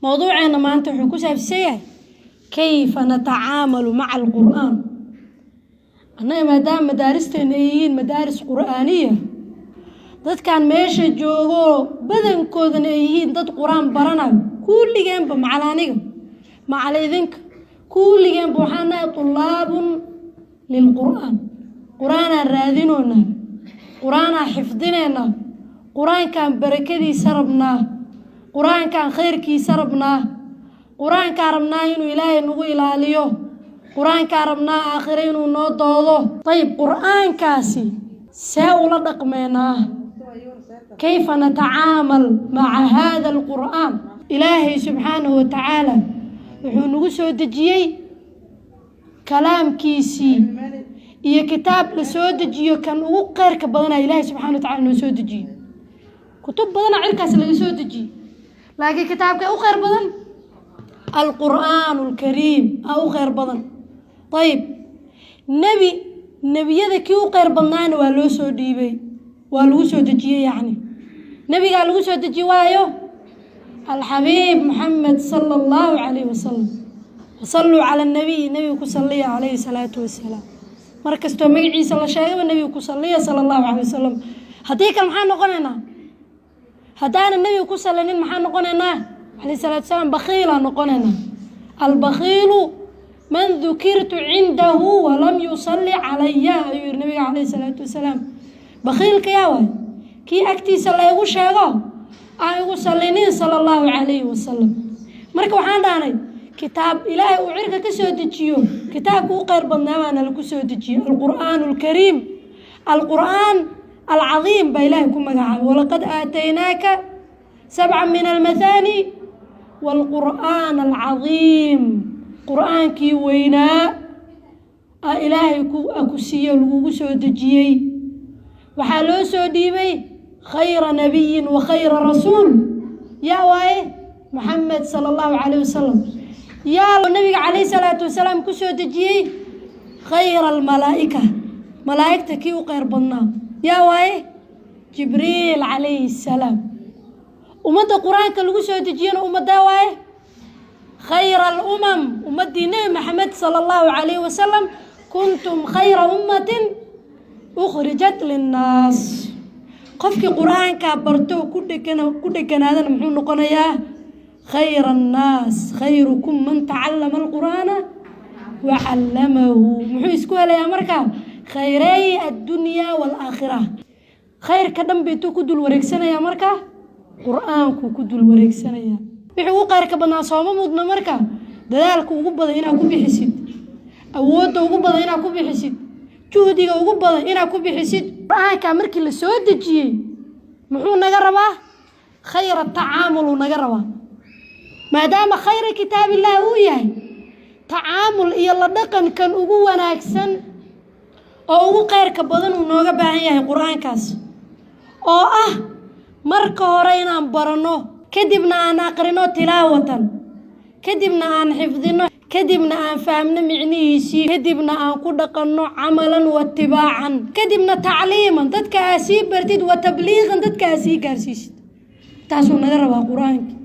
Mowduuceena maanta wuxuu ku saabsan yahay kayfa natacaamalu maca alqur'aan. Annaga maadaama madaaristeena ay yihiin madaaris qur'aaniya, dadkan meesha joogo badankoodana ay yihiin dad qur-aan baranayo, kulligeenba, macal aniga, macal idinka, kulligeenba waxaan nahay tulaabun lilqur'aan. Qur-aanaan raadinoonaa, qur-aanaan xifdineynaa, qur-aankaan barakadiisa rabnaa, qur-aankaan khayrkiisa rabnaa, qur-aankaan rabnaa inuu Ilaahay nagu ilaaliyo, qur-aankaan rabnaa aakhire inuu noo doodo. Ayib, qur-aankaasi see ula dhaqmeynaa? Kayfa natacaamal maca haada alqur'aan? Ilaahay subxaanahu watacaala wuxuu nagu soo dejiyey kalaamkiisii iyo kitaab la soo dejiyo kan ugu kheyrka badanaa Ilaahay subxana wa tacala noo soo dejiyey. Kutub badanaa cirkaas laga soo dejiyey, laakiin kitaabka u kheyr badan alqur'aan alkariim aa u kheyr badan. Ayib, nebi nebiyada kii u kheyr badnaana waa loo soo dhiibay, waa lagu soo dejiyey. Yacni nebigaa lagu soo dejiye, waayo alxabiib Maxamed sala Allahu calayhi wasalam. Wasalluu cala anabiy, nebiga ku salliya calayhi salaatu wasalaam. Mar kastoo magaciisa la sheegaba, nebiga ku salliya sala Allahu calay wasalam. Haddii kale maxaa noqonaynaa? Haddaanan nebiga ku sallinin, maxaa noqonaynaa calayhi salaatu wasalaam? Bakhiilaa noqonaynaa. Albakhiilu man dukirtu cindahu walam yusalli calaya, ayuu yihi nabiga calayhi salaatu wasalaam. Bakhiilka yaa waay? Kii agtiisa laygu sheego aan igu sallinin sala Allahu calayhi wasalam. Marka waxaan dhahnay, kitaab Ilaahay uu cirka ka soo dejiyo kitaabka u kheyr badnaa baana lagu soo dejiyey, alqur'aan alkariim, alqur'aan alcadiim baa Ilaahay ku magacaabay. Walaqad aataynaaka sabca min almathaani waalqur'aan alcadiim. Qur-aankii weynaa a Ilaahay ku siiye, lagugu soo dejiyey, waxaa loo soo dhiibay khayra nabiyin wa khayra rasuul. Yaa waaye? Maxamed sala Allahu calayh wasalam. Yaa nabiga calayhi salaatu wasalaam ku soo dejiyey? Khayra almalaa'ika, malaa'igta kii u kheyr badnaa. Yaa waaye? Jibriil calayhi salaam. Ummadda qur-aanka lagu soo dejiyana ummaddaa waaye? Khayra alumam, ummaddii Nebi Maxamed sala Allahu calayhi wasalam. Kuntum khayra ummatin ukhrijat linnaas. Qofkii qur-aankaa barto, ku dhegan, ku dheganaadana, muxuu noqonayaa? Khayra annaas. Khayrukum man tacallama alqur'aana wa callamahu. Muxuu isku helayaa markaa? Khayreey addunyaa waalaakhira. Khayrka dhan ba intuu ku dul wareegsanayaa markaa? Qur-aankuu ku dul wareegsanayaa. Wixii ugu khayrka badnaa sooma mudna marka dadaalka ugu badan inaad ku bixisid, awoodda ugu badan inaad ku bixisid, juhdiga ugu badan inaad ku bixisid? Qur-aankaa markii la soo dejiyey, muxuu naga rabaa? Khayra tacaamuluu naga rabaa. Maadaama khayra kitaabillaah uu yahay, tacaamul iyo la dhaqankan ugu wanaagsan oo ugu khayrka badan uu nooga baahan yahay qur-aankaas, oo ah marka hore inaan baranno, kadibna aan aqrino tilaawatan, kadibna aan xifdino, kadibna aan fahmno micnihiisii, kadibna aan ku dhaqanno camalan wa tibaacan, kadibna tacliiman, dadka aa sii bartid, wa tabliiqan, dadka aa sii gaarsiisid. Taasuu naga rabaa qur-aankii.